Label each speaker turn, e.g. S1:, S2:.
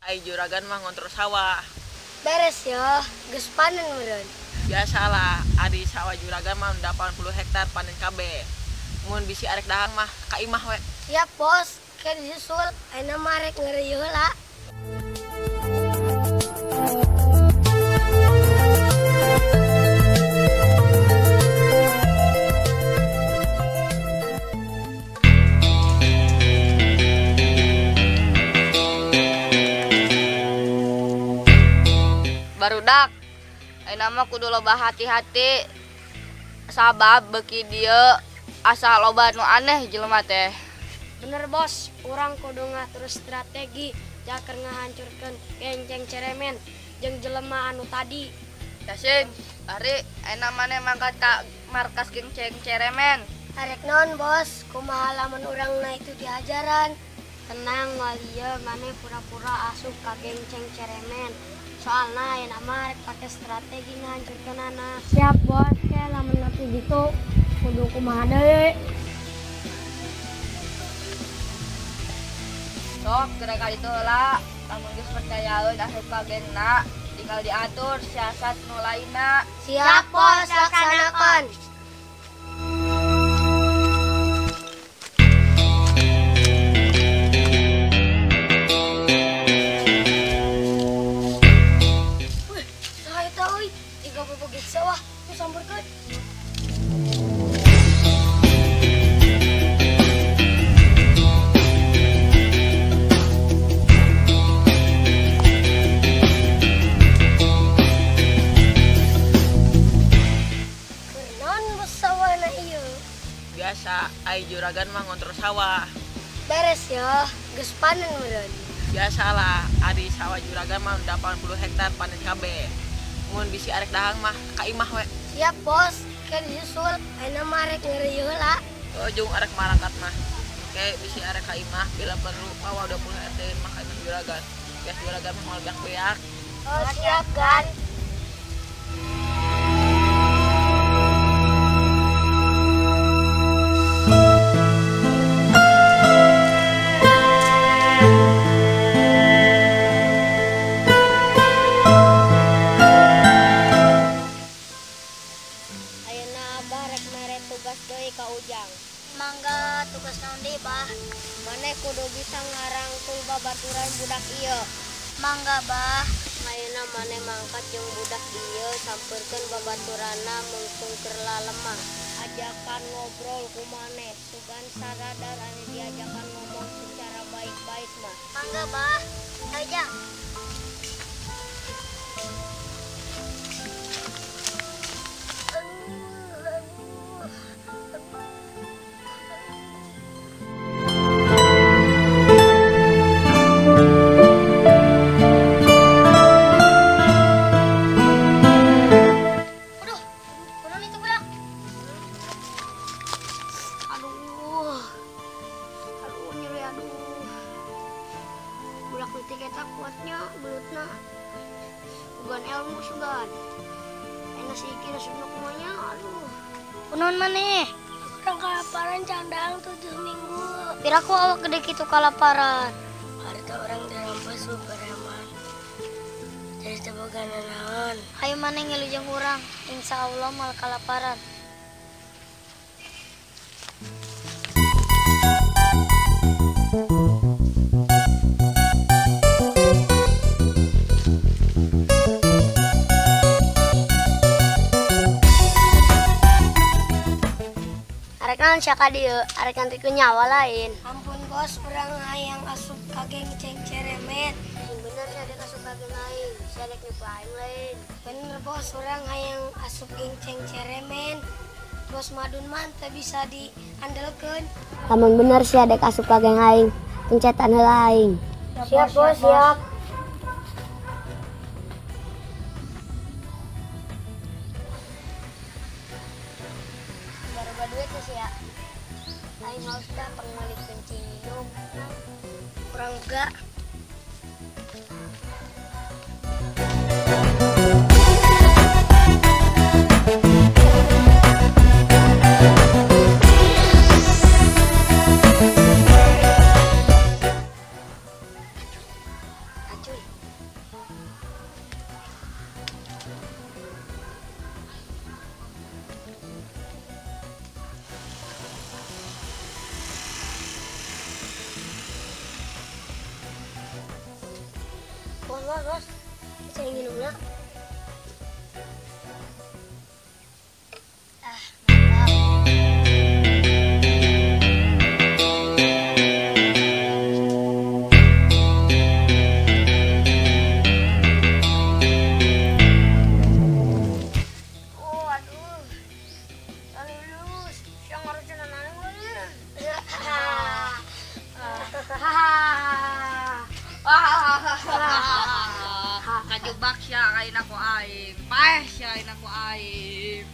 S1: Ai juragan mah ngontrol sawah.
S2: Beres ya, geus panen meureun.
S1: Biasalah, ari sawah juragan mah 80 hektar panen kabeh. Mun bisi arek dahang mah ka imah we.
S2: Siap bos, ke disusul, ayeuna mah arek ngeureuyeuh heula.
S3: Barudak, ayeuna mah kudu loba hati-hati. Sabab beuki dieu asa loba nu aneh jelema teh.
S2: Bener bos, urang kudu ngatur strategi jaker ngahancurkeun genceng ceremen jeung jelema anu tadi.
S3: Yasin, ari ayeuna maneh mangkat ka markas genceng ceremen.
S2: Arek naon bos, kumaha lamun urangna itu dihajaran? Tenang walieu, maneh pura-pura asup ka genceng ceremen. Soalna ayeuna mah arek pake strategi ngahancurkeunana. Siap bos, ke lamun nepi gitu kudu kumaha deui.
S3: Sok geura ka ditu heula, lamun geus percayaeun asup ka gengna, tinggal diatur siasat nu lainna.
S2: Siap bos, laksanakan. Wih, saha eta euy? Jiga bebegit sawah, nu sampeurkeun.
S1: Biasa, ai juragan mah ngontrol sawah.
S2: Beres ya, geus panen meureun.
S1: Biasalah, ari sawah juragan mah 80 hektar panen kabeh. Mun bisi arek dahang mah ka imah we.
S2: Siap bos, ke disusul, ayeuna mah arek ngeureuyeuh heula.
S1: Oh, jeung arek marangkat mah. Ke bisi arek ka imah bila perlu mawa 20 RT mah ka imah juragan. Bias juragan mah moal beak-beak.
S2: Oh, siap gan. Tugas deui ka Ujang. Mangga tugas naon deui, Bah? Maneh kudu bisa ngarangkul babaturan budak ieu. Mangga, Bah. Ayeuna maneh mangkat jeung budak ieu sampeurkeun babaturanna mungkung keur lalemah. Ajakan ngobrol ku maneh, sugan saradar anu diajakan ngomong secara baik-baik mah. Mangga, Bah. Ayo, Jang. Budak leutik eta kuatnya belutna. Bukan ilmu sugan. Enak si Iki nasibna kumanya, aduh. Kunaon maneh? Urang kalaparan candang 7 minggu. Piraku awak gede kitu kalaparan. Harta orang dirampas ku preman. Jadi teu boga nanaon. Hayu maneh ngilu jeung urang, insyaallah moal kalaparan. Arek naon sia ka dieu, arek ngantrikeun nyawa lain. Ampun bos, urang hayang asup ka geng ceremet. Sing bener sia dek asup ka geng aing, sia dek nipu aing lain. Bener bos, urang hayang asup geng ceremen. Bos Madun mah teu bisa diandelkeun. Lamun bener sia dek asup ka geng aing, pencetan heula aing. Siap bos, siap. Baroga duit sih ya. Aing haus dah pangmeuli kencing minum. Kurang boga. Acuy. Bos, bos. Saya ingin ulah. Ah, mantap. Oh, aduh. Lulus. Yang harusnya nanang
S3: Kajebak sia kain aku aing. Paeh sia aing aku aing.